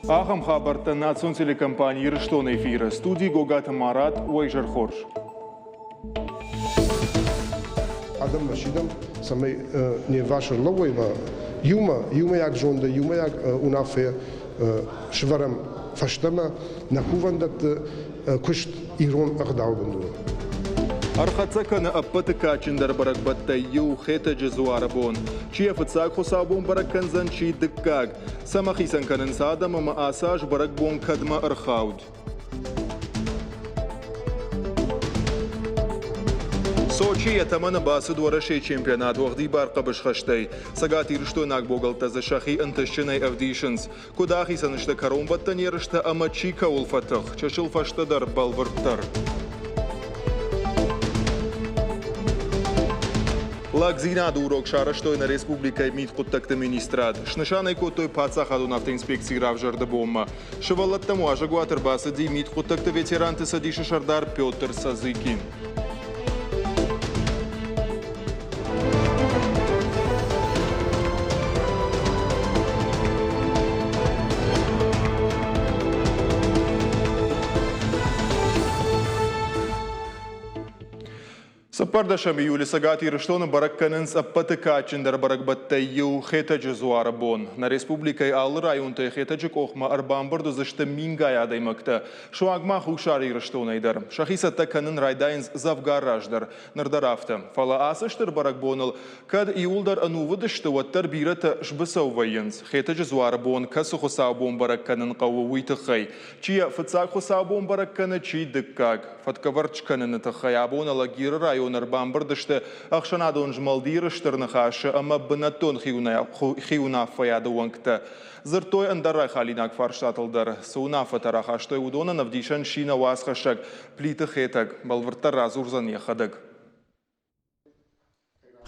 Ахӕм хабӕрттӕ национ телекомпани Ирыстоны эфиры. Студийы Гогаты Марат, уӕ изӕр хорз. Адӕммӕ сидӕм, цӕмӕй не ввахс ӕрлӕууой ӕмӕ иумӕ, иумӕйаг зондӕй, иумӕйаг уынаффӕйӕ сывӕрӕм фӕстӕмӕ нӕ кувӕндӕтты куыст ирон ӕгъдауы бындурыл. Ӕрхӕццӕ кӕны ӕппӕты кадджындӕр бӕрӕгбӕттӕй иу Хетӕджы дзуары бон. Чи йӕ фыццаг хуыцаубон бӕрӕг кӕндзӕн, чи дыккаг. Цӕмӕ хицӕн кӕнынц адӕм ӕмӕ ацы аз бӕрӕгбон кӕдмӕ ӕрхауд? Сочи йӕ тӕмӕны бацыд Уӕрӕсейы чемпионат уӕгъдибар хъӕбысхӕстӕй. Цӕгатирыстойнаг богӕлттӕ дзы сӕхи ӕнтыстджынӕй ӕвдисынц. Куыд ахицӕн сты кӕронбӕттӕн ерыстӕ ӕмӕ чи кӕуыл фӕтых, чысыл фӕстӕдӕр бӕлвырддӕр. Лӕгдзинады урок сарӕзтой нӕ республикӕйы мидхъуыддӕгты министрад. Снысан ӕй кодтой паддзахадон автоинспекцийы равзӕрды бонмӕ. Сывӕллӕттӕм уазӕгуат ӕрбацыди мидхъуыддӕгты ветеранты цӕдисы сӕрдар Петр Сазыкин. Цыппӕрдӕсӕм июлы Цӕгат Ирыстоны бӕрӕг кӕнынц ӕппӕты кадджындӕр бӕрӕгбӕттӕй иу Хетӕджы дзуары бон. Нӕ республикӕйы алы районтӕй Хетӕджы къохмӕ ӕрбамбырд уыдзысты мингай адӕймӕгтӕ, суанг ма Хуссар Ирыстонӕй дӕр. Сӕхи цӕттӕ кӕнын райдайынц дзӕвгар раздӕр, ныр дӕр афтӕ. Фӕлӕ ацы стыр бӕрӕгбоныл кӕд иууылдӕр ӕнувыд сты, уӕддӕр бирӕтӕ сбыцӕу вӕййынц, Хетӕджы дзуары бон кӕцы хуыцаубон бӕрӕг кӕнын хъӕуы, уый тыххӕй. Чи йӕ фыццаг хуыцаубон бӕрӕг кӕны, чи дыккаг. Фӕткӕвӕрд скӕныны тыххӕй абон Алагиры районы ӕрбамбырд сты ӕхсӕнадон змӕлд Иры Стыр Ныхасы ӕмӕ бынӕттон хиуынаффӕйады уӕнгтӕ. Дзырдтой ӕндӕр райхалинаг фарстатыл дӕр. Цы уынаффӕтӕ рахастой, уыдонӕн ӕвдисӕн сси нӕ уацхӕссӕг Плиты Хетӕг. Бӕлвырддӕр радзурдзӕн йӕхӕдӕг.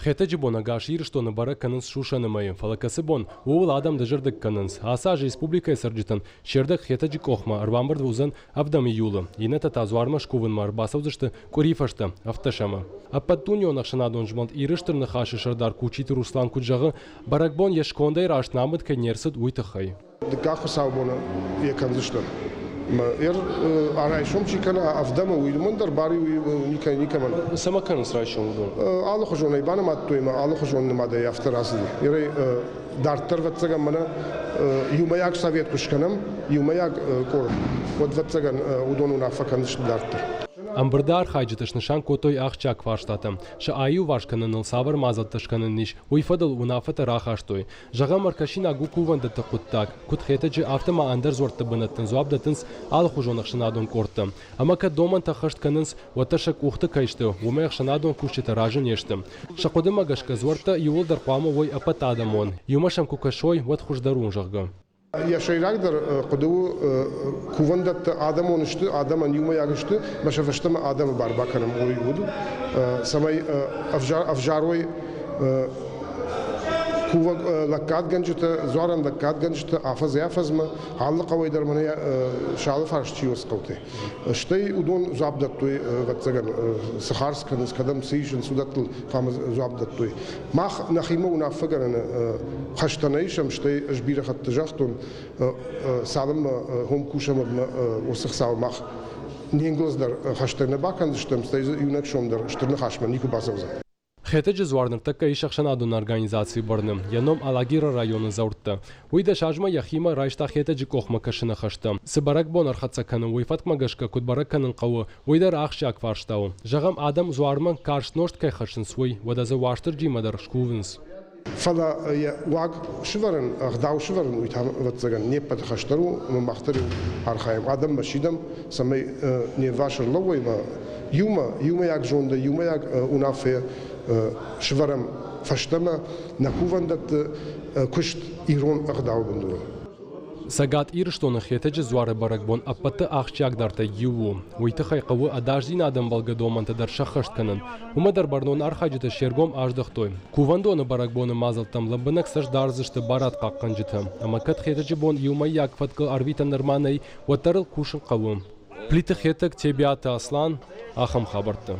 Хетӕджы бон ӕгас Ирыстоны бӕрӕг кӕнынц сусӕны мӕйы, фӕлӕ кӕцы бон, ууыл адӕм дызӕрдыг кӕнынц. Ацы аз республикӕйы цӕрджытӕн се рдӕг Хетӕджы къохмӕ ӕрбамбырд уыдзӕн ӕвдӕм июлы, иннӕтӕ та дзуармӕ скувынмӕ ӕрбацӕудзысты къуыри фӕстӕ, ӕвддӕсӕмы. Ӕппӕтдунеон ӕхсӕнадон змӕлд Иры Стыр Ныхас-ы сӕрдар Кучиты Руслан куыд зӕгъы, бӕрӕгбон йе скондӕй раст нӕмыд кӕй не рцыд, уый тыххӕй. Дыккаг хуыцаубоны йӕ кӕндзыстӕм. Райсом чи кӕна ӕвдӕмы, уый уымӕн дӕр бар никӕй никӕмӕн. Цӕмӕ кӕнынц райсом уыдон? Алыхуызонӕй банымадтой ӕмӕ алыхуызон нымадӕй афтӕ рацыди. Ерӕй дарддӕр ӕвӕццӕгӕн мӕнӕ иумӕйаг совет куы скӕнӕм, иумӕйаг къорд, уӕд ӕвӕццӕгӕн уыдон уынаффӕ кӕндзысты дарддӕр. Ӕмбырды архайджытӕ снысан кодтой ахсджиаг фарстатӕ. Сӕ аиуварс кӕныныл цавӕр мадзӕлттӕ скӕнӕн ис, уый фӕдыл уынаффӕтӕ рахастой. Зӕгъӕм, ӕркӕсинаг у кувӕндӕтты хъуыддаг. Куыд Хетӕджы, афтӕ ма ӕндӕр дзуӕртты бынӕттӕн дзуапп дӕттынц алыхуызон ӕхсӕнадон къордтӕ. Ӕмӕ кӕд домӕнтӕ ӕххӕст кӕнынц, уӕддӕр сӕ къухты кӕй сты, уымӕй ӕхсӕнадон кусджытӕ разы не сты. Сӕ хъуыдымӕ гӕсгӕ дзуӕрттӕ иууылдӕр хъуамӕ уой ӕппӕтадӕмон, иумӕ сӕм куы кӕсой, уӕд хуыздӕр у, зӕгъгӕ. Йӕ сӕйрагдӕр хъуыды у, кувӕндӕттӕ адӕмон сты, адӕмӕн иумӕйаг сты, ӕмӕ сӕ фӕстӕмӕ адӕмы бар бакӕнӕм, уый уыд, цӕмӕй ӕвзарой кувӕг лӕггадгӕнджытӕ, дзуарӕн лӕггадгӕнджытӕ афӕдзӕй-афӕдзмӕ алы хъӕуӕй дӕр мӕнӕ сӕ алыфарс чи ус хъӕутӕ. Стӕй уыдон дзуапп дӕттой, ӕвӕццӕгӕн, цы хардз кӕнынц, кӕдӕм цы исынц, уыдӕттыл хъуамӕ дзуапп дӕттой. Мах нӕхимӕ уынаффӕгӕнӕны хӕстӕ нӕ исӕм, стӕй ӕз бирӕ хатты загътон, цалынмӕ хом кусӕм, уӕдмӕ уыцы хцау мах не нгуылдз дӕр хӕстӕг нӕ бакӕндзыстӕм, стӕй дзы иунӕг сом дӕр стыр ныхасмӕ никуы бацӕудзӕн. Хетӕджы дзуар ныртӕккӕ ис ӕхсӕнадон организацийы бӕрны, йӕ ном Алагиры районы дзӕурттӕ. Уый дӕсазмӕ йӕхимӕ райста Хетӕджы къохмӕ кӕсыны хӕстӕ. Цы бӕрӕгбон ӕрхӕццӕ кӕны, уый фӕткмӕ гӕсгӕ куыд бӕрӕг кӕнын хъӕуы, уый дӕр ахсджиаг фарста у. Зӕгъӕм, адӕм дзуармӕ карст нозт кӕй хӕссынц, уый, уӕдӕ дзы Уастырджимӕ дӕр скувынц. Фӕлӕ йӕ уаг сывӕрын, ӕгъдау сывӕрын, уый та, ӕвӕццӕгӕн, не ппӕты хӕс дӕр у, ӕмӕ мах дӕр-иу архайӕм, адӕммӕ сидӕм, цӕмӕй не ввахс ӕрлӕууой ӕмӕ иумӕ, иумӕйаг зондӕй, иумӕйаг уынаффӕйӕ сывӕрӕм фӕстӕмӕ нӕ кувӕндӕтты куыст ирон ӕгъдауы бындурыл. Цӕгат Ирыстоны Хетӕджы дзуары бӕрӕгбон ӕппӕты ахсджиагдӕртӕй иу у. Уый тыххӕй хъӕуы ӕдасдзинады ӕмбӕлгӕ домӕнтӕ дӕр сӕххӕст кӕнын. Уымӕ дӕр бӕрнон архайджытӕ се ргом аздӕхтой. Кувӕндоны бӕрӕгбоны мадзӕлттӕм лӕмбынӕг цӕст дардзысты барадхъахъхъӕнджытӕ. Ӕмӕ кӕд Хетӕджы бон иумӕйаг фӕткыл ӕрвитӕн нырма нӕй, уӕддӕр ыл кусын хъӕуы. Плиты Хетӕг, Тебиаты Аслан, ахӕм хабӕрттӕ.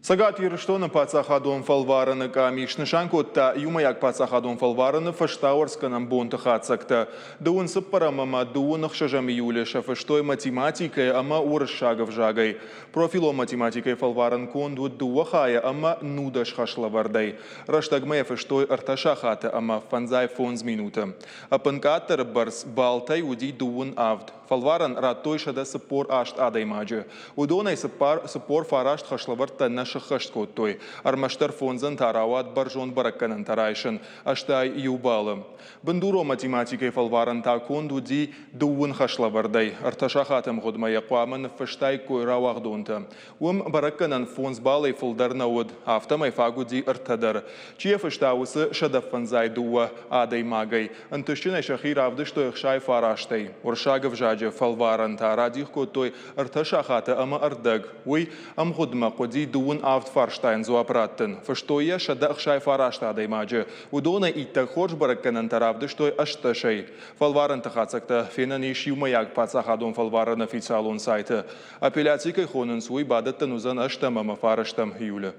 Цӕгат Ирыстоны паддзахадон фӕлварӕны къамис снысан кодта иумӕйаг паддзахадон фӕлварӕны фӕстауӕрцгӕнӕн бонты хатдзӕгтӕ. Дыууын цыппӕрӕм ӕмӕ дыууын ӕхсӕзӕм июлы сӕ фыстой математикӕйы ӕмӕ уырыссаг ӕвзагӕй. Профилон математикӕйы фӕлварӕн конд уыд дыууӕ хайӕ ӕмӕ нудӕс хӕслӕвӕрдӕй. Рӕстӕгмӕ йӕ фыстой ӕртӕ сахаты ӕмӕ 55 минуты. Ӕппынкъаддӕры бӕрц баллтӕй уыди дыууын авд. Фӕлварӕн радтой 148 адӕймаджы. Уыдонӕй цыппар 49 хӕслӕвӕрдтӕ нӕ сыххӕст кодтой. Ӕрмӕстдӕр фондзӕн та рауад бӕрзонд бӕрӕггӕнӕнтӕ райсын, 81 баллы. Бындурон математикӕйы фӕлварӕн та конд уыди дыууын хӕслӕвӕрдӕй. Ӕртӕ сахаты ӕмгъуыдмӕ йӕ хъуамӕ ныффыстаиккой рауагъдонтӕ. Уым бӕрӕггӕнӕн фондз баллӕй фылдӕр нӕ уыд, афтӕмӕй фаг уыди ӕртӕ дӕр. Чи йӕ фыста, уыцы 152 адӕймагӕй ӕнтыстджынӕй сӕхи равдыстой 69-ӕй. Уырыссаг ӕвзаджы фӕлварӕн та радих кодтой ӕртӕ сахаты ӕмӕ ӕрдӕг. Уый ӕмгъуыдмӕ хъуыди дыууын авд фарстайӕн дзуапп раттын. Фыстой йӕ 169 адӕймаджы. Уыдонӕй иттӕг хорз бӕрӕггӕнӕнтӕ равдыстой ӕстдӕсӕй. Фӕлварӕнты хатдзӕгтӕ фенӕн ис иумӕйаг паддзахадон фӕлварӕны официалон сайты. Апелляци кӕй хонынц, уый бадӕттӕн уыдзӕн ӕстӕм ӕмӕ фарӕстӕм июлы.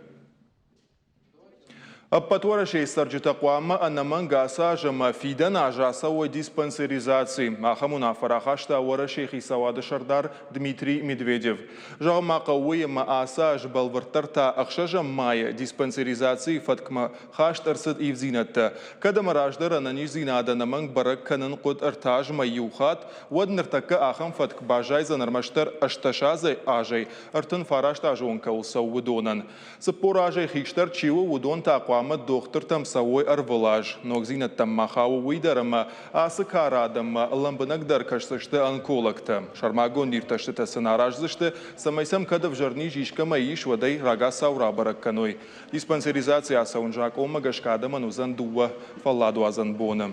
Ӕппӕт Уӕрӕсейы цӕрджытӕ хъуамӕ ӕнӕмӕнг ацы аз ӕмӕ фидӕн аз ацӕуой диспансеризаци. Ахӕм уынаффӕ рахаста Уӕрӕсейы хицауады сӕрдар Дмитрий Медведев. Зӕгъын ма хъӕуы уый, ӕмӕ ацы аз бӕлвырддӕр та ӕхсӕзӕм майы диспансеризацийы фӕткмӕ хаст ӕрцыд ивдзинӕдтӕ. Кӕд ӕмӕ раздӕр ӕнӕниздзинад ӕнӕмӕнг бӕрӕг кӕнын хъуыд ӕртӕ азмӕ иу хатт, уӕд ныртӕккӕ ахӕм фӕтк баззайдзӕн ӕрмӕстдӕр 18 азӕй 39 азы онг кӕуыл цӕуы, уыдонӕн. 40 азӕй хистӕр чи у, уыдон та хъуамӕ дохтыртӕм цӕуой ӕрвылаз. Ногдзинӕдтӕм ма хауы уый дӕр, ӕмӕ ацы кары адӕммӕ лӕмбынӕгдӕр кӕсдзысты онкологтӕ. Сӕрмагонд иртӕстытӕ сын араздзысты, цӕмӕй сӕм кӕд ӕвзӕр низ искӕмӕ ис, уӕд ӕй рагацау рабӕрӕг кӕной. Диспансеризаци ацӕуын закъонмӕ гӕсгӕ адӕмӕн уыдзӕн дыууӕ фӕлладуадзӕн боны.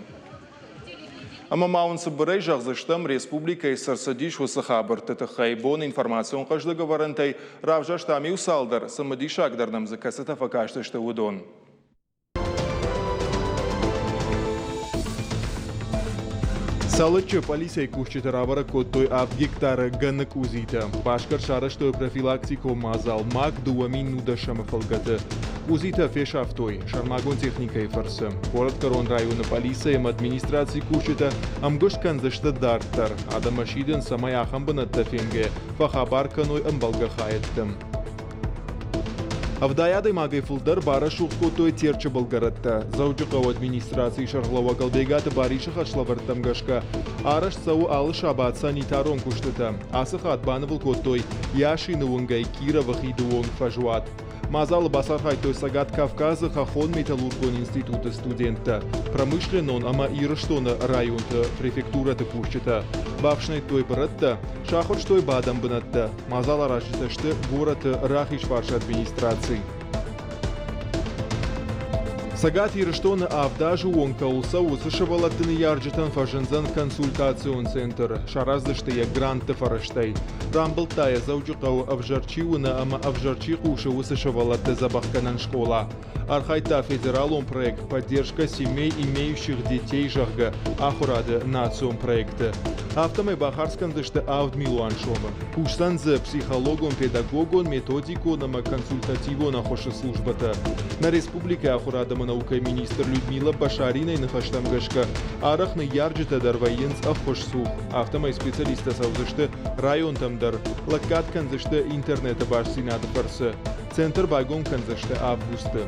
Ӕмӕ ма уын цыбырӕй зӕгъдзыстӕм, республикӕйы цы рцыдис, уыцы хабӕртты тыххӕй. Бон информацион хъӕздыг ӕвӕрӕнтӕй равзӕрстам иу цалдӕр, цымыдисагдӕр нӕм дзы кӕцытӕ фӕкастысты, уыдон. Цӕлыччы пъӕлицӕйы кусджытӕ рабӕрӕг кодтой авд гектары гӕны къудзитӕ. Басгӕрст сарӕзтой профилактикон мадзал МАК 2010-ы фӕлгӕты. Къудзитӕ фесӕфтой сӕрмагонд техникӕйы фӕрцы. Горӕтгӕрон районы пъӕлицӕй ӕмӕ администрацийы кусджытӕ ӕмгуыст кӕндзысты дарддӕр. Адӕммӕ сидынц, цӕмӕй ахӕм бынӕттӕ фенгӕ фӕхабар кӕной ӕмбӕлгӕ хайӕдты. Ӕвдай адӕймагӕй фылдӕр барӕсугъд кодтой Терчы былгӕрӕттӕ. Дзӕуджыхъӕуы администрацийы сӕргълӕууӕг Ӕлбегаты Барисы хӕслӕвӕрдтӕм гӕсгӕ арӕзт цӕуы алы сабат санитарон куыстытӕ. Ацы хатт банывыл кодтой Яшины уынгӕй Кировы хиды онг фӕзуат. Мадзалы бацархайдтой Цӕгат Кавказы хӕххон-металлургон институты студенттӕ, промышленнон ӕмӕ Ирыстоны районты префектурӕты кусджытӕ. Бафснайдтой бырӕттӕ, сахуырстой бадӕн бынӕттӕ. Мадзаларазджытӕ сты горӕты Рахизфарсы администраци. Цӕгат Ирыстоны авд азы онг кӕуыл цӕуы, уыцы сывӕллӕтты ныййарджытӕн фӕзындзӕн консультацион центр. Сараздзысты йӕ грантты фӕрӕзтӕй. Рамбылдта йӕ Дзӕуджыхъӕуы ӕвзӕр чи уыны ӕмӕ ӕвзӕр чи хъусы, уыцы сывӕллӕтты дзӕбӕхгӕнӕн скъола. Архайдта федералон проект «Поддержка семей, имеющих детей», зӕгъгӕ, ахуырады национ проекты. Афтӕмӕй бахардз кӕндзысты авд милуан сомы. Кусдзӕн дзы психологон, педагогон, методикон ӕмӕ консультативон ӕххуысы службӕтӕ. Нӕ республикӕйы ахуырад ӕмӕ наукӕйы министр Людмила Башаринайы ныхӕстӕм гӕсгӕ, арӕх ныййарджытӕ дӕр вӕййынц ӕххуысцух. Афтӕмӕй специалисттӕ цӕудзысты районтӕм дӕр, лӕггад кӕндзысты интернеты бастдзинады фӕрцы. Центр байгом кӕндзысты августы.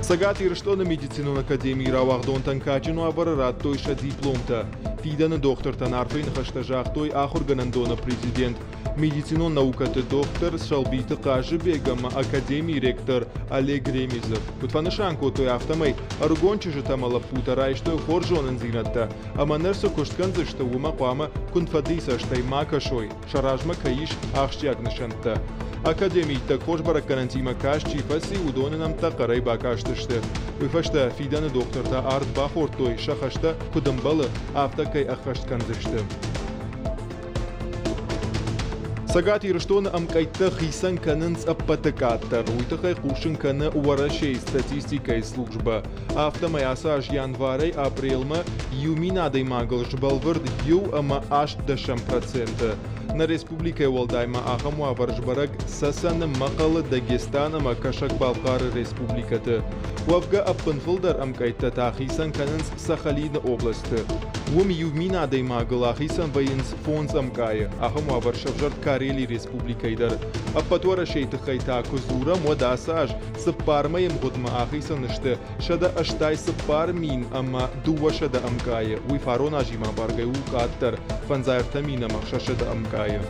Цӕгат Ирыстоны медицинон академийы рауагъдонтӕн кадджын уавӕры радтой сӕ дипломтӕ. Фидӕны дохтыртӕн арфӕйы ныхӕстӕ загътой ахуыргӕнӕндоны президент, медицинон наукӕты доктор Сӕлбиты Хъазыбег ӕмӕ академийы ректор Олег Ремезов. Куыд фӕнысан кодтой, афтӕмӕй ӕрыгон чызджытӕ ӕмӕ лӕппутӕ райстой хорз зонындзинӕдтӕ ӕмӕ ныр цы куыст кӕндзысты, уымӕ хъуамӕ куынфӕдыйы цӕстӕй ма кӕсой. Сӕ размӕ кӕй ис ахсджиаг нысӕнттӕ. Академи иттӕг хорз бӕрӕггӕнӕнтимӕ каст чи фӕци, уыдоны нӕмттӕ хъӕрӕй бакастысты. Уый фӕстӕ фидӕны дохтыртӕ ард бахордтой, сӕ хӕстӕ куыд ӕмбӕлы, афтӕ кӕй ӕххӕст кӕндзысты. Цӕгат Ирыстоны ӕмкъӕйттӕ хицӕн кӕнынц ӕппӕты къаддӕр. Уый тыххӕй хъусын кӕны Уӕрӕсейы статистикӕйы службӕ. Афтӕмӕй ацы аз январӕй апрелмӕ иу мин адӕймагыл сбӕлвырд иу ӕмӕ ӕстдӕсӕм проценты. Нӕ республикӕйы уӕлдай ма ахӕм уавӕр сбӕрӕг Цӕцӕны, Мӕхъӕлы, Дагестан ӕмӕ Кӕсӕг-Балхъары республикӕты. Уӕвгӕ ӕппынфылдӕр ӕмкъӕйттӕ та хицӕн кӕнынц Сахалины областы. Уым 1000 адӕймагыл ахицӕн вӕййынц фондз ӕмкъайы. Ахӕм уавӕр сӕвзӕрд Карелийы республикӕйы дӕр. Ӕппӕт Уӕрӕсейы тыххӕй та куы дзурӕм, уӕд ацы аз цыппар мӕйы мгъуыдмӕ ахицӕн сты 184 200 ӕмкъайы. Уый фарон азимӕ абаргӕ у къаддӕр, 53 600 ӕмкъайы.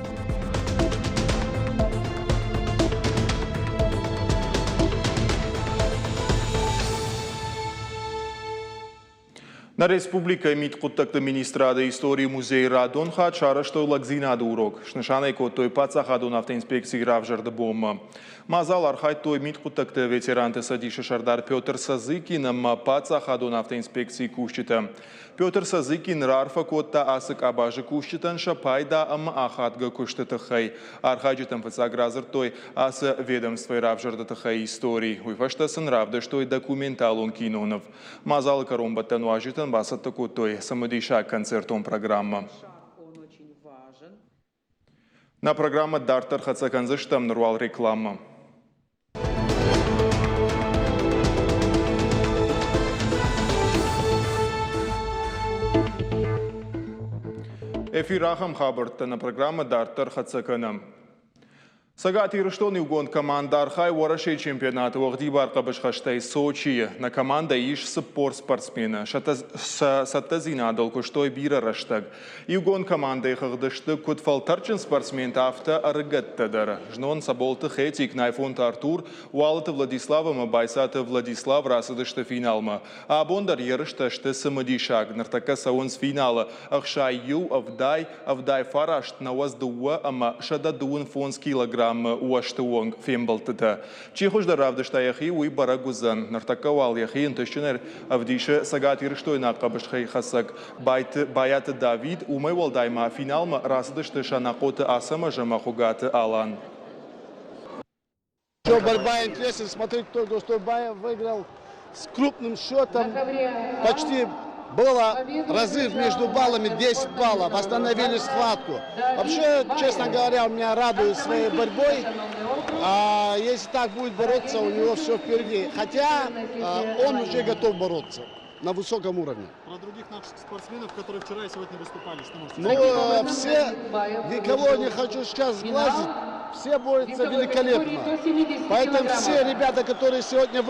Нӕ республикӕйы мидхъуыддӕгты министрады историйы музейы радон хатт сарӕзтой лӕгдзинады урок. Снысан ӕй кодтой паддзахадон автоинспекцийы равзӕрды бонмӕ. Мадзал архайдтой мидхъуыддӕгты ветеранты цӕдисы сӕрдар Петр Сазыкин ӕмӕ паддзахадон автоинспекцийы кусджытӕ. Петр Сазыкин раарфӕ кодта ацы къабазы кусджытӕн сӕ пайда ӕмӕ ахадгӕ куысты тыххӕй. Архайджытӕн фыццаг радзырдтой ацы ведомствойы равзӕрды тыххӕй истори. Уый фӕстӕ сын равдыстой документалон киноныв. Мадзалы кӕронбӕттӕн уазджытӕн бацӕттӕ кодтой цымыдисаг концертон программӕ. Нӕ программӕ дарддӕр хӕццӕ кӕндзыстӕм, ныр уал рекламӕ. Эфир ахӕм хабӕрттӕ нӕ программӕ дарддӕр хӕццӕ кӕнӕм. Цӕгат Ирыстоны иугонд командӕ архайы Уӕрӕсейы чемпионаты уӕгъдибар хъӕбысхӕстӕй Сочийы. Нӕ командӕйы ис 40 спортсмены. Сӕ цӕттӕдзинадыл куыстой бирӕ рӕстӕг. Иугонд командӕйы хыгъды сты куыд фӕлтӕрдджын спортсментӕ, афтӕ ӕрыгӕттӕ дӕр. Знон Цӕболты Хетик, Найфонты Артур, Уалыты Владислав ӕмӕ Байцаты Владислав рацыдысты финалмӕ. Абон дӕр ерыстӕ сты цымыдисаг. Ныртӕккӕ цӕуынц финалы 61, 70, 79, 92 ӕмӕ 125 килограммы уӕзты онг фембӕлдтытӕ. Чи хуыздӕр равдыста йӕхи, уый бӕрӕг уыдзӕн. Ныртӕккӕ уал йӕхи ӕнтыстджынӕй ӕвдисы цӕгатирыстойнаг хъӕбысхӕйхӕцӕг Байаты Давид. Уымӕй уӕлдай ма финалмӕ рацыдысты Санахъоты Ацӕмӕз ӕмӕ Хуыгаты Алан. Все, борьба интересна. Смотрите, только что Баев выиграл с крупным счетом. Почти было разрыв между баллами 10 баллов. Остановили схватку. Вообще, честно говоря, он меня радует своей борьбой. А если так будет бороться, у него все впереди. Хотя он уже готов бороться на высоком уровне. Про других наших спортсменов, которые вчера и сегодня выступали, что можете сказать? Ну, все, никого не хочу сейчас сглазить, все борются великолепно. Поэтому все ребята, которые сегодня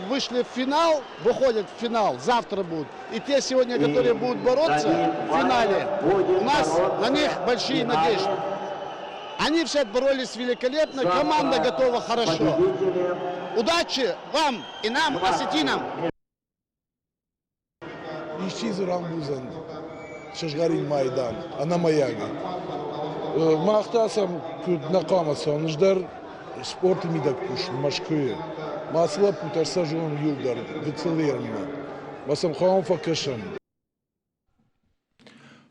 вышли в финал, выходят в финал, завтра будут, и те сегодня, которые будут бороться в финале, у нас на них большие надежды. Они все боролись великолепно, команда готова хорошо. Удачи вам и нам, осетинам! Исчи дзы рамбулдзӕн сызгъӕрин майдан ӕнӕмӕйагӕй. Мах та сӕм куыд нӕ хъуамӕ цӕуӕм, ӕз дӕр спорты мидӕг кусын Мӕскуыйы. Мӕ ацы лӕппутӕ сӕ зонын иуылдӕр гыццыл ерынмӕ. Мӕ сӕм хъуамӕ фӕкӕсӕм.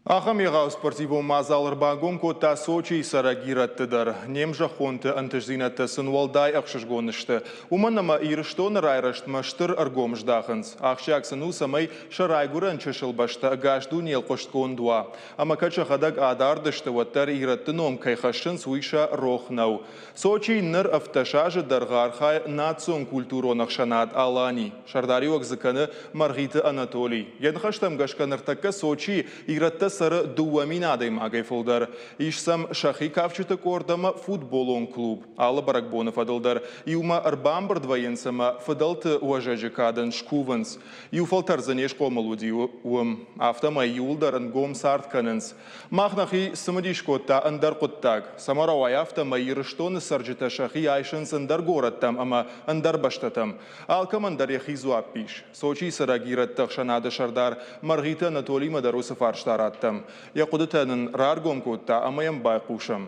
Ахӕм егъау спортивон мадзал ӕрбангом кодта Сочийы цӕрӕг ирӕтты дӕр. Не мзӕххонты ӕнтыстдзинӕдтӕ сын уӕлдай ӕхсызгон сты, уымӕн ӕмӕ Ирыстоны райрӕзтмӕ стыр ӕргом здахынц. Ахсджиаг сын у, цӕмӕй сӕ райгуырӕн чысыл бӕстӕ ӕгас дунейыл хъуыстгонд уа. Ӕмӕ кӕд сӕхӕдӕг адард сты, уӕддӕр ирӕтты ном кӕй хӕссынц, уый сӕ рох нӕу. Сочийы ныр 17 азы дӕргъы архайы национ-культурон ӕхсӕнад «Алани». Сӕрдариуӕг дзы кӕны Мӕргъиты Анатолий. Йӕ ныхӕстӕм гӕсгӕ ныртӕккӕ Сочийы ирӕттӕ цӕры 2000 адӕймагӕй фылдӕр. Ис сӕм сӕхи кафджыты къорд ӕмӕ футболон клуб. Алы бӕрӕгбоны фӕдыл дӕр иумӕ ӕрбамбырд вӕййынц ӕмӕ фыдӕлты уӕзӕджы кадӕн скувынц. Иу фӕлтӕр дзы не схъомыл уыди уым. Афтӕмӕй иууылдӕр ӕнгом цард кӕнынц. Мах нӕхи цымыдис кодта ӕндӕр хъуыддаг. Цӕмӕ рауайа афтӕмӕй Ирыстоны цӕрджытӕ сӕхи айсынц ӕндӕр горӕттӕм ӕмӕ ӕндӕр бӕстӕтӕм. Алкӕмӕн дӕр йӕхи дзуапп ис. Сочийы цӕрӕг ирӕтты ӕхсӕнады сӕрдар Мӕргъиты Анатолимӕ дӕр уыцы фарста радтам. Йӕ хъуыдытӕ нын раргом кодта ӕмӕ йӕм байхъусӕм.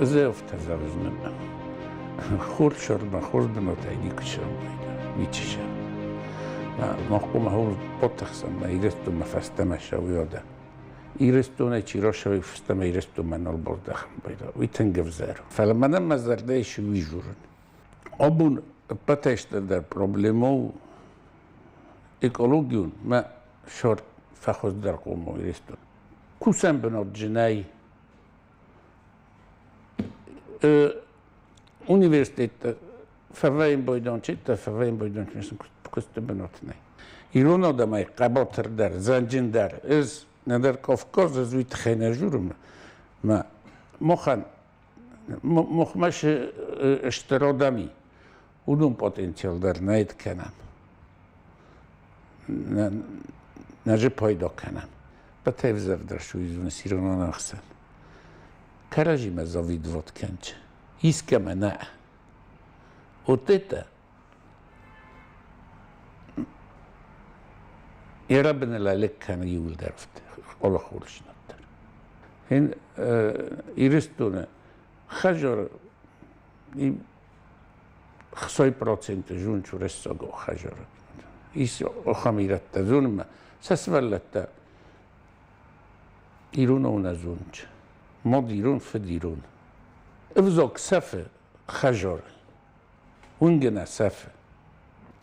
Ӕз афтӕ зӕгъдзынӕн, хорз сӕрмӕ хорз бынатӕй никуы сӕмбӕлдӕн, ничи сӕ. Мах хъуамӕ хорз батыхсӕм, мӕ Ирыстонмӕ фӕстӕмӕ сӕуйадӕ. Ирыстонӕй чи рацӕуй, фӕстӕмӕ Ирыстонмӕ нал баздӕхын байдайы. Уый тынг ӕвзӕр у. Фӕлӕ мӕнӕн мӕ зӕрдӕ ис уый дзурын. Абон ӕппӕтӕй стырдӕр проблемӕ у экологион мӕ сӕр фӕхуыздӕрхъом у Ирыстон. Кусӕн бынат дзы нӕй. Университеттӕ фӕвӕййын бойдончитӕ, фӕвӕййын бойдончитӕ куысты бынат нӕй. Ирон адӕмӕй хъӕбатырдӕр, зӕнджындӕр ӕз нӕдӕр Кавказ, ӕз уый тыххӕй нӕ журын, мӕ махӕн махмӕ стыр адӕм и, уыдон потенциал дӕр нӕ кӕнӕм. Нӕ же пайда кӕнӕм. Батӕвзӕрдӕр суйдзынӕ ирон ӕхсӕн. Кӕрӕдзимӕ завидовать кӕнчы. Искӕмӕ нӕ. Вот это Ерабыны лӕлек кӕны иуылдӕр олы хорздзинӕдтӕ. Ин Ирыстоны хӕзор 6% жунчу рӕсугъд хӕзор. Ис ахӕм ирӕттӕ зонынмӕ, сӕ сывӕллӕттӕ иронау нӕ зонынц. Мад ирон, фыд ирон. Ӕвзаг сӕфы хӕзор. Уынгӕ нӕ сӕфы.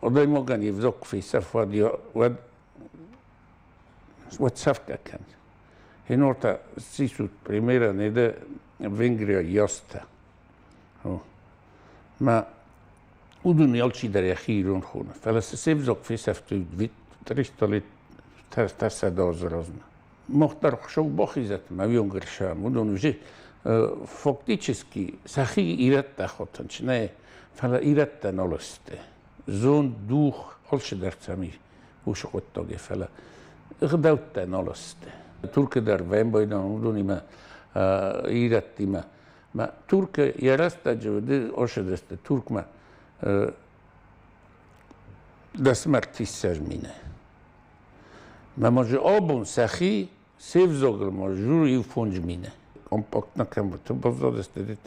Адӕймагӕн йе взаг куы фесӕфы, уӕд, уӕд, уӕд сӕфгӕ кӕны. Генорта сисут примерӕн еде Венгрия ястӕ. Мӕ уыдон алчидӕр йӕхи ирон хоны, фӕлӕ цы се взаг фесӕфтой 300 лет 300 азы размӕ. Мах дӕр Хуыцау бахизӕд мӕ уенгырсӕм, уыдон уже фактически сӕхи ирӕттӕ хотынц, нӕ, фӕлӕ ирӕттӕ нал сты. Зонд, дух, алцыдӕр сӕм и уыцы хъуыддаги, фӕлӕ ӕгъдӕуттӕ нал сты. Туркы дӕр вӕмбайдан уыдонимӕ ирӕттимӕ. Мӕ Туркы йӕ рӕстӕджы уыди ошыдысты Туркмӕ 10 мины. Мӕ може абон сӕхи се взагыл ма жур иу 5 мины. Компактно кӕм баззадысты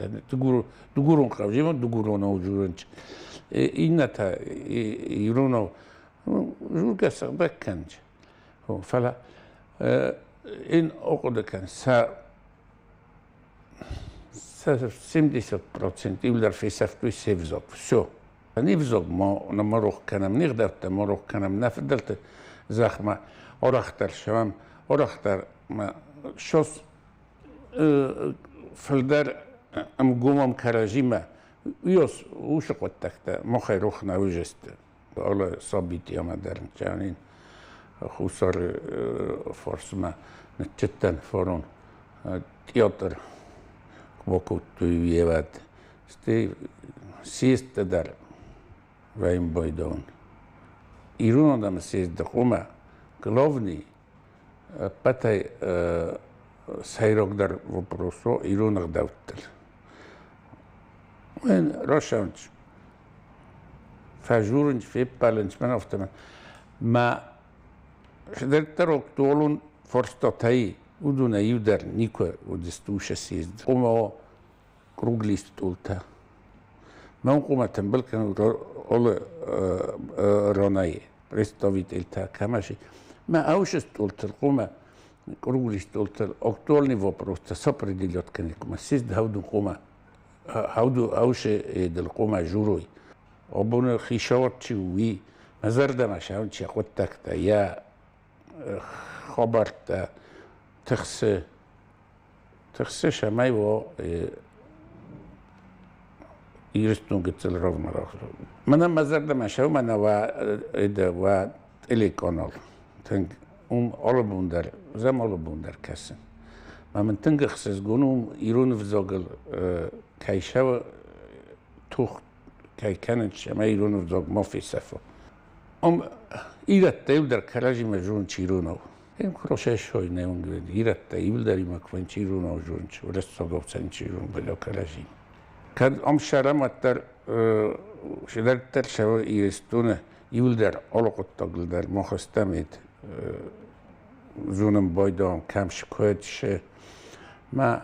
дыгурон хъӕу, дыгуронау журынч. Иннӕтӕ иронау жургӕ сыгъдӕг кӕнч. Фӕлӕ ин ахъуыды кӕн, сӕ 70% иуылдӕр фесӕфтой се взаг. Все. Не взаг ма ма рох кӕнӕм, не гъдӕуттӕ ма рох кӕнӕм, нӕ фыдӕлты зӕхмӕ арӕхдӕр сӕвӕм, арӕхдӕр ма сос фылдӕр ӕмгомӕм кӕрӕдзимӕ. Уыйас уыцы хъуыддӕгтӕ махӕй рох нӕ уыдзысты. Алы сабити ӕмӕ дӕр ничанин Хуссары фарсмӕ ныццыдтӕн фарон театр бакодтой уевӕд. Стӕй съездтӕ дӕр вӕййын байдауын. Ирон адӕмы съезды хъуамӕ главный ӕппӕтӕй сӕйрагдӕр вопрос у ирон ӕгъдӕуттыл. Рашӕнч фӕжурынч, феппӕлынч, мӕн афтӕмӕй. Мӕ дарддӕр актуалон фарстатӕй уыдонӕй иу дӕр никуы уыдысты уыцы съезды. Ома круглый стъолтӕ. Мӕн хъуамӕ тымбыл кӕнут алы ранӕй представительтӕ кӕмӕ Мӕ аусы стъолтыл хъуамӕ круглый стъолтыл актуальный вопростӕ сопределять кӕнит, съезд хауду хъуамӕ хауду аусы эдыл хъуамӕ журой. Абоны хицауад чи у, уый мӕ зӕрдӕмӕ сӕ чи хъуыддӕгтӕ, йӕ хабӕрттӕ тыхсы тыхсы, цӕмӕй уа Ирыстон гыццыл ровмӕ Мӕнӕ мӕ зӕрдӕмӕ сӕумӕ нӕ уа уа телеканал тынг уым алы бон дӕр зӕм алы бон дӕр кӕсын. Мӕ мын тынг ӕхсызгон у ирон ӕвзагыл кӕй сӕ тох кӕй кӕнынц ӕмӕ ирон ӕвзаг ма фесӕфа. Ам ирӕттӕ иу дӕр кӕрӕдзимӕ зонынц иронау. Им хорошо не он говорит, ирӕттӕ иуылдӕр имӕ квенч иронау зонынц, уырыссагау цӕнч ирон бӕлӕ кӕрӕдзимӕ. Кӕд ам сӕрӕм, уӕддӕр седӕрддӕр сӕ Ирыстоны иуылдӕр алы хъуыддагыл дӕр мах стӕм зонын байдам, кӕм куыд шы. Мӕ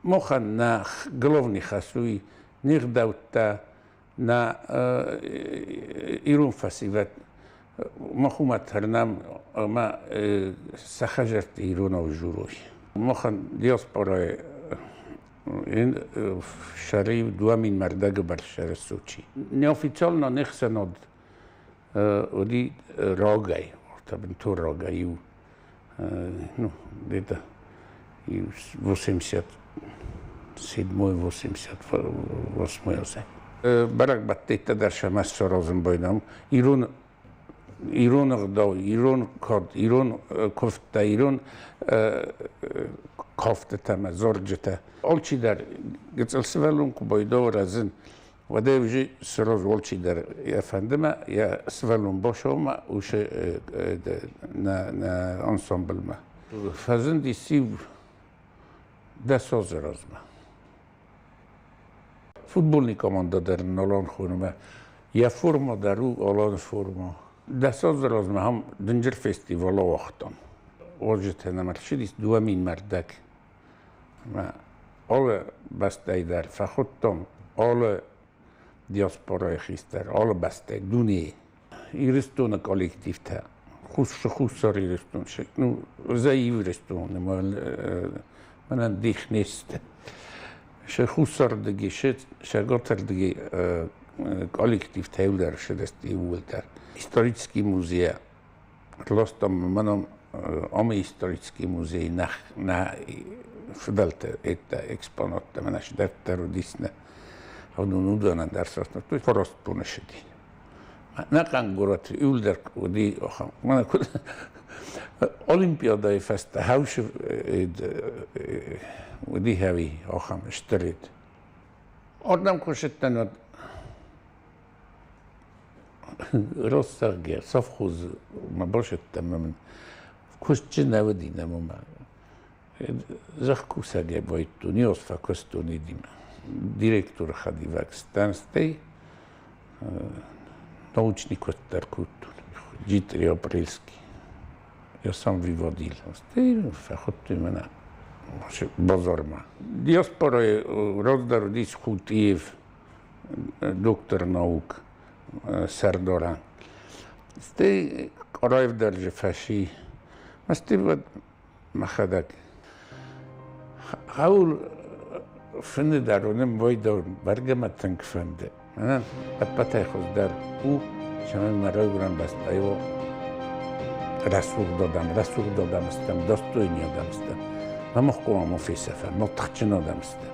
махӕн нӕ главный хӕс уый не гъдӕуттӕ нӕ ирон фӕсивӕд махумӕ тырнӕм ӕмӕ сӕ хӕдзӕртты иронау дзурой. Махӕн диаспорайы сӕры 2000 мӕрдӕгы бӕрц сӕры Сочи. Неофициально не хсӕнад уыди рагӕй, бынтон рагӕй иу. Ну, где-то 87-88 азы. Бӕрӕгбӕттӕ дӕр сӕмӕ саразын байдам. Ирон ирон ӕгъдау, ирон кад, ирон куывдтӕ, ирон кафтытӕ ӕмӕ зарджытӕ. Алчидӕр гыццыл сывӕллон куы байдауы рӕзын, уӕдӕй уже сыраз алчидӕр йӕ фӕндымӕ, йӕ сывӕллон басаумӕ, усы нӕ ансамблмӕ. Фӕзындис иу 10 азы размӕ. Футбольный команда дӕр ын Алан хонымӕ. Йӕ форма дӕр у Аланы форма. 10 азы размӕ ам дынджыр фестивал ауагътам. Уазджытӕ нӕм ӕрцыдис 2000 мӕрдӕг. Ӕмӕ алы бӕстӕйы дӕр фӕхуыдтам алы диаспорайы хистӕр, алы бӕстӕйы, дунейы. Ирыстоны коллективтӕ, Хуссар Ирыстон, ну, за Ирыстон, мӕнӕн дих не сты. Се хуссардыги, се цӕгатырдыги коллективтӕ иуылдӕр ссыдысты иууылдӕр. Исторический музей ластам мӕнӕн амы исторический музей нӕ нӕ фыдӕлты экспонаттӕ мӕнӕ дарддӕр уыдис нӕ уыдон уыдонӕн дӕр сӕфтыдтой фараст боны ссыди. Нӕхъӕн горӕт иуылдӕр уыди ахӕм. Мӕнӕ куыд Олимпиадӕйы фӕстӕ хӕусы уыди хӕви ахӕм стыр Ардӕм куы ссыдтӕн, уӕд Ростӕггӕ совхозмӕ бацыдтӕн ӕмӕ мын куыстджын нӕ уыди нӕ уымӕ. Зӕхкусӕгӕй байдтон, иос фӕкуыстон идимӕ. Директоры хӕдивӕг станцтӕй научный куыст дӕр кодтон. Дмитрий Апрельский. Я сам выводил. Стӕй фӕхуыдтой мӕнӕ базармӕ. Диаспорайы раздӕр уыдис Хутиев, доктор наук сӕрдарӕн. Стӕй Къараев фӕси. Стӕй уӕд мӕхӕдӕг. Хъӕуыл фыны дӕр уынын байдӕр бӕргӕ мӕ тынг фӕнды. Мӕнӕн ӕппӕтӕй хуыздӕр у, цӕмӕй мӕ райгуырӕн бӕстӕйы уа рӕсугъд адӕм, рӕсугъд адӕм стӕм, достойный адӕм стӕм. Мӕ мах хъуамӕ фесӕфӕм, ма тыхджын адӕм стӕм.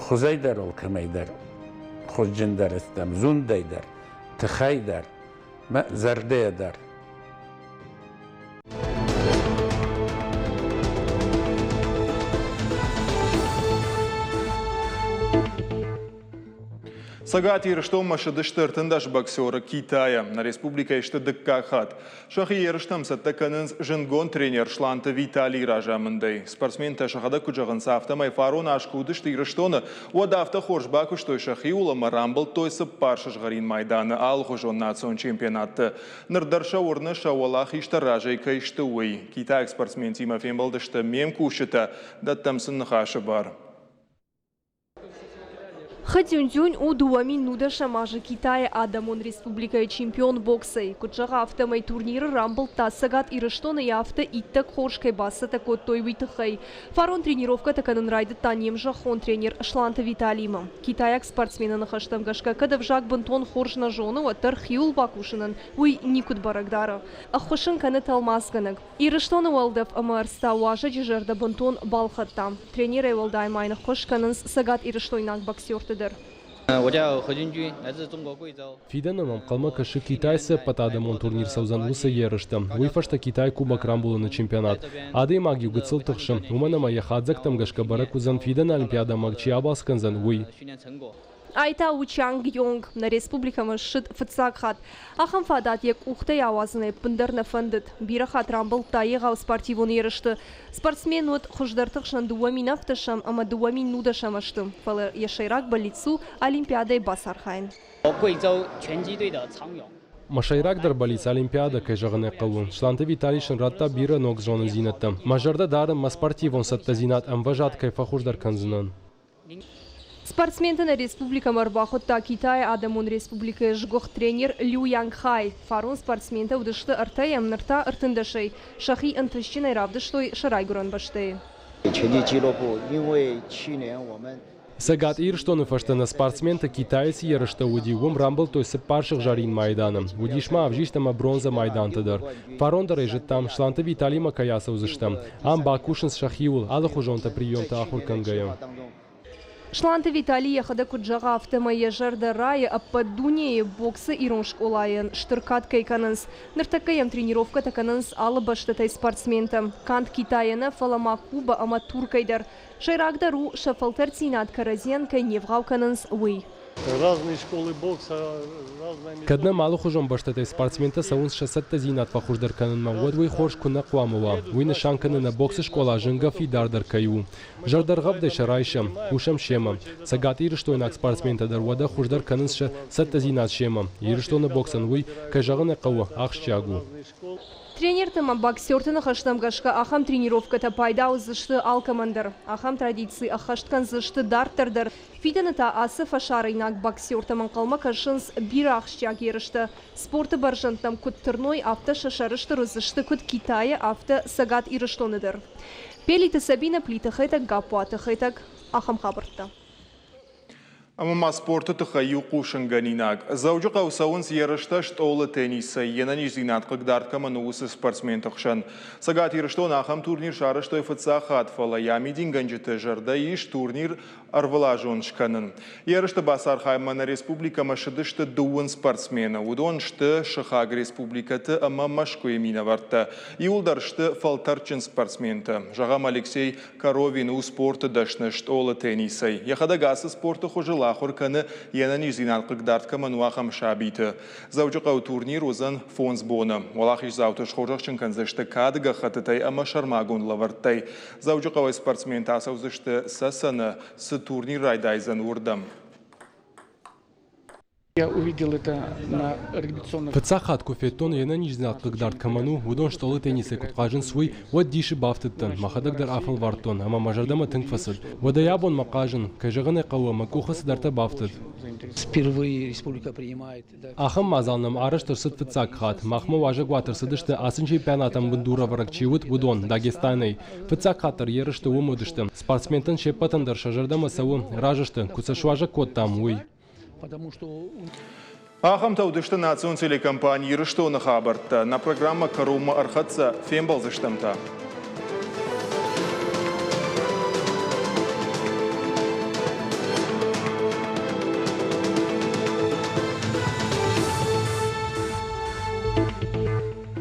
Хуызӕй дӕр алкӕмӕй дӕр хуызджындӕр стӕм, зондӕй дӕр, тыхӕй дӕр, мӕ зӕрдӕйӕ дӕр. Цӕгат Ирыстонмӕ ссыдысты 13 боксеры Китайӕ. Нӕ республикӕйы сты дыккаг хатт. Сӕхи ерыстӕм цӕттӕ кӕнынц зындгонд тренер Сланты Виталийы разамындӕй. Спортсментӕ сӕхӕдӕг куыд зӕгъынц, афтӕмӕй фарон аз куы уыдысты Ирыстоны, уӕд афтӕ хорз бакуыстой сӕхиуыл ӕмӕ рамбылдтой цыппар сызгъӕрин майданы алыхуызон национ чемпионатты. Ныр дӕр сӕ уырны, сӕ уӕлахизтӕ разӕй кӕй сты, уый. Китайаг спортсментимӕ фембӕлдысты ме мкусджытӕ, дӕттӕм сын ныхасы бар. Хэ Цзюньцзюнь у 2010 азы Китайы Адӕмон Республикӕйы чемпион боксӕй. Куыд зӕгъы, афтӕмӕй турниры рамбылдта Цӕгат Ирыстоны йӕ афтӕ иттӕг хорз кӕй бацӕттӕ кодтой, уый тыххӕй. Фарон тренировкӕтӕ кӕнын райдыдта не мзӕххон тренер Сланты Виталимӕ. Китайаг спортсмены ныхӕстӕм гӕсгӕ, кӕд ӕвзаг бынтон хорз нӕ зоны, уӕддӕр хиуыл бакусынӕн уый никуыд бӕрӕг дары. Ӕххуыс ын кӕны тӕлмацгӕнӕг. Ирыстоны уӕлдӕф ӕмӕ ӕрдз та уазӕджы зӕрдӕ бынтон балхӕдта. Тренерӕй уӕлдай ма йын ӕххуыс кӕнынц цӕгатирыстойнаг боксерты дӕр. Фидӕны мӕм ӕнхъӕлмӕ кӕсы Китай цы ӕппӕтадӕмон турнир цӕудзӕн, уыцы ерыстӕ. Уый фӕстӕ Китай Кубок рамбулыны чемпионат. Адӕймаг иу гыццыл тыхсы, уымӕн ӕмӕ йӕ хатдзӕгтӕм гӕсгӕ бӕрӕг уыдзӕн фидӕны Олимпиадӕмӕ чи абалц кӕндзӕн, уый. Ай та у Чанг Йонг. Нӕ республикӕмӕ ссыд фыццаг хатт. Ахӕм фадат йӕ къухтӕй ауадзын ӕппындӕр нӕ фӕндыд. Бирӕ хатт рамбылдта егъау спортивон ерысты. Спортсмен уыд хуыздӕрты хсӕн 2007 ӕмӕ 2010 ӕзты, фӕлӕ йӕ сӕйраг бӕллиц у Олимпиадӕйы бацархайын. Мӕ сӕйрагдӕр бӕллиц Олимпиадӕ, кӕй зӕгъын ӕй хъӕуы. Сланты Виталий сын радта бирӕ ног зонындзинӕдтӕ. Мӕ зӕрдӕ дарын, мӕ спортивон цӕттӕдзинад ӕмвӕзад кӕй фӕхуыздӕр кӕндзынӕн. Спортсменты нӕ республикӕмӕ ӕрбахуыдта Китайы Адӕмон Республикӕйы сгуыхт тренер Лю Янгхай. Фарон спортсментӕ уыдысты ӕртӕйӕм, ныр та ӕртындӕсӕй. Сӕхи ӕнтыстджынӕй равдыстой сӕ райгуырӕн бӕстӕйы. Цӕгат Ирыстоны фӕстӕ нӕ спортсментӕ Китайы цы ерыстӕ уыди, уым рамбылдтой цыппар сыгъзӕрин майданы. Уыдис ма ӕвзист ӕмӕ бронзӕ майдантӕ дӕр. Фарон дӕр ӕй зыдтам, Сланты Виталимӕ кӕй ацӕудзыстӕм. Ам бакусынц сӕхиуыл, алыхуызонтӕ приемтӕ ахуыр кӕнгӕйӕ. Сланты Витали йӕхӕдӕг куыд зӕгъы, афтӕмӕй йӕ зӕрдӕ райы, ӕппӕт дунейы боксы ирон скъолайӕн стыр кад кӕй кӕнынц. Ныртӕккӕ йӕм тренировкӕтӕ кӕнынц алы бӕстӕтӕй спортсментӕ. Канд Китайӕ нӕ, фӕлӕ ма Куба ӕмӕ Туркӕй дӕр. Сӕйрагдӕр у, сӕ фӕлтӕрддзинад кӕрӕдзийӕн кӕй не вгъау кӕнынц, уый. Разные школы бокса, разные Кӕд нӕм алыхуызон бӕстӕтӕй спортсментӕ цӕуынц сӕ цӕттӕдзинад фӕхуыздӕр кӕнынмӕ, уӕд уый хорз куы нӕ хъуамӕ уа. Уый нысан кӕны, нӕ боксы скъола зынгӕ фидардӕр кӕй у. Зӕрдӕргъӕвдӕй сӕ райсӕм, кусӕм семӕ. Цӕгатирыстойнаг спортсментӕ дӕр уӕдӕ хуыздӕр кӕнынц сӕ цӕттӕдзинад семӕ. Ирыстоны боксӕн уый, кӕй зӕгъын ӕй хъӕуы, ахсджиаг у. Тренерты ӕмӕ боксерты ныхӕстӕм гӕсгӕ ахӕм тренировкӕтӕ пайда уыдзысты алкӕмӕн дӕр. Ахӕм традици ӕххӕст кӕндзысты дарддӕр дӕр. Фидӕны та ацы фӕсарӕйнаг боксертӕм ӕнхъӕлмӕ кӕсынц бирӕ ахсджиаг ерыстӕ. Спорты бӕрзӕндтӕм куыд тырной, афтӕ сӕ сӕрыстыр уыдзысты куыд Китайы, афтӕ Цӕгат Ирыстоны дӕр. Пелиты Сабинӕ, Плиты Хетӕг, Гаппуаты Хетӕг. Ахӕм хабӕрттӕ. Ӕмӕ ма спорты тыххӕй иу хъусынгӕнинаг. Дзӕуджыхъӕуы цӕуынц ерыстӕ стъолы теннисӕй, йе нӕниздзинад хъыгдард кӕмӕн у, уыцы спортсменты хсӕн. Цӕгат Ирыстоны ахӕм турнир сарӕзтой фыццаг хатт, фӕлӕ йӕ амидингӕнджыты зӕрдӕ ис турнир ӕрвылазон скӕнын. Ерысты бацархайынмӕ нӕ республикӕмӕ ссыдысты дыууын спортсмены. Уыдон сты сыхаг республикӕты ӕмӕ Мӕскуыйы минӕвӕрттӕ. Иуылдӕр сты фӕлтӕрдджын спортсментӕ. Зӕгъӕм, Алексей Коровин у спорты дӕсны стъолы теннисӕй. Йӕхӕдӕг ацы спорты хуызыл ахуыр кӕны, йе нӕниздзинад хъыгдард кӕмӕн у, ахӕм сабиты. Дзӕуджыхъӕуы турнир уыдзӕн фондз боны. Уӕлахиздзауты схорзӕхджын кӕндзысты кады гӕххӕттытӕй ӕмӕ сӕрмагонд лӕвӕрттӕй. Дзӕуджыхъӕуӕй спортсментӕ ацӕудзысты Цӕцӕны, цы турнир райдайдзӕн, уырдӕм. Я увидел это на реабилитационных... Фыццаг хатт куы федтон, йе нӕниздзинад хъыгдард кӕмӕн у, уыдон стъолы теннисӕй куыд хъазынц, уый, уӕд дисы бафтыдтӕн, мӕхӕдӕг дӕр афӕлвӕрдтон ӕмӕ мӕ зӕрдӕмӕ тынг фӕцыд. Уӕдӕй абонмӕ хъазын, кӕй зӕгъын ӕй хъӕуы, мӕ къухы цыдӕртӕ бафтыд. Впервые республика принимает Ахӕм мадзал нӕм арӕзт ӕрцыд фыццаг хатт. Махмӕ уазӕгуаты ӕрцыдысты, ацы чемпионатӕн бындурӕвӕрӕг чи уыд, уыдон Дагестанӕй. Фыццаг хатт дӕр ерысты уым уыдысты. Спортсментӕн се ппӕтӕн дӕр сӕ зӕрдӕмӕ цӕуы, разы сты, куыд сӕ суазӕг кодтам, уый. Ахӕмтӕ уыдысты национ телекомпани Ирыстоны хабӕрттӕ. Нӕ программӕ кӕронмӕ ӕрхӕццӕ, фембӕлдзыстӕм та.